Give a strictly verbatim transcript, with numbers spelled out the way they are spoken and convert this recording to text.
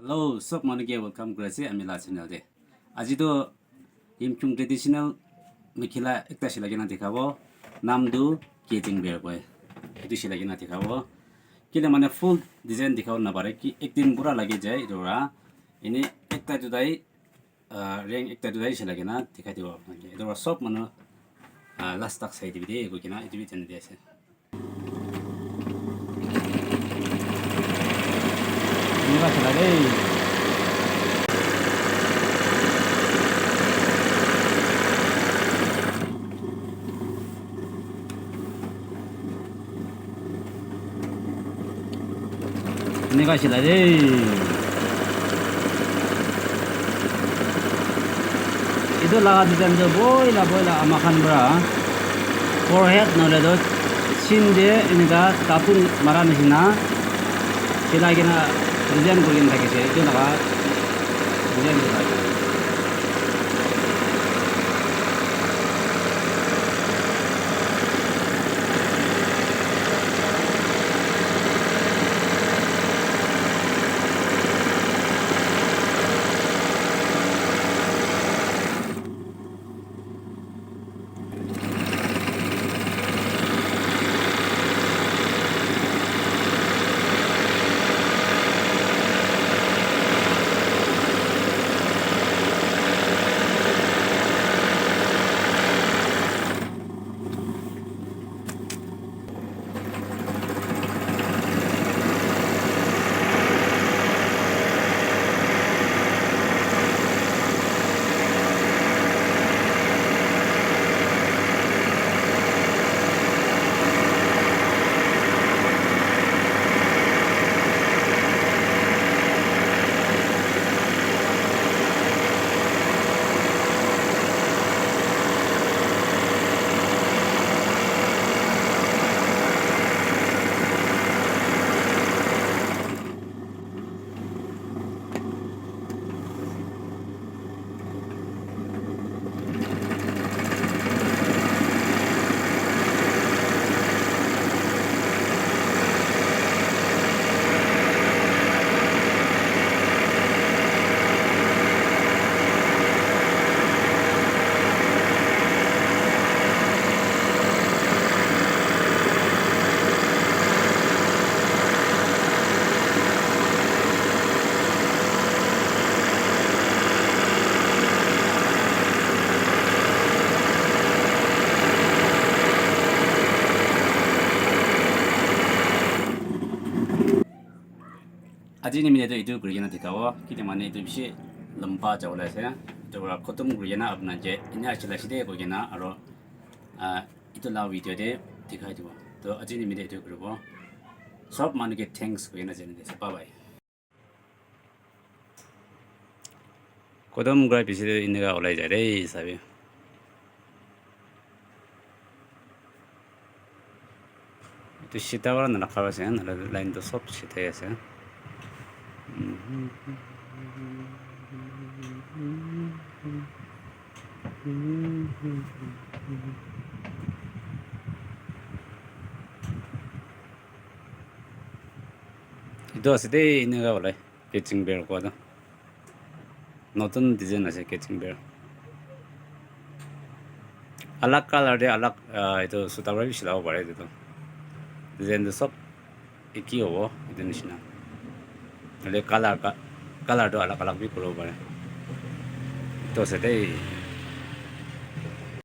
Hello, sob manu ke welcome kuri ase ami la channel te. Aji to Yimkhiung traditional mekhela ekta silai kena dikhabo. Naam tu Keching Bear koi. Etu silai kena dikhabo. Kile mane full design dikhabo napare ki ek din pura lagi jai etu para. Ene ekta jutai, ah, reng ekta jutai silai kena dikhai dibo. Etu para sob manu, ah, last tak sai dibi de koi kena etu bi jane di ase. Eneka ase la dei. Eneka ase la dei. Etu laga design tu boila boila ama khan para forehead nahole tu chin te eneka tattoo mara nishina silai kena design kuri kena thakise. Etu laga design tu. Aji nimite toh etu kuri kena dikhabo, kile mane etu bishi lamba jabo le ase. Etu para khotom kuri kena apna je ena chila side koi kena aro, ah, etu la video te dikhai dibo. Toh aji nimite etu kuribo. Sob manu ke thanks koi kena jane dise. Bye bye. Kodom gai bishi de eneka olai jai de sabi. Etu sita para narakha ase, nahole line tu sob sita ase. Etu ase de eneka olai. Catching bear kua tu. Notun design ase catching bear. Alag color de alag, ah, etu suta para bi silabo pare etu tu. Design tu sob eki hobo etu nishina. Hoile color ka, color tu alag alag bi kuribo pare. Etu ase de.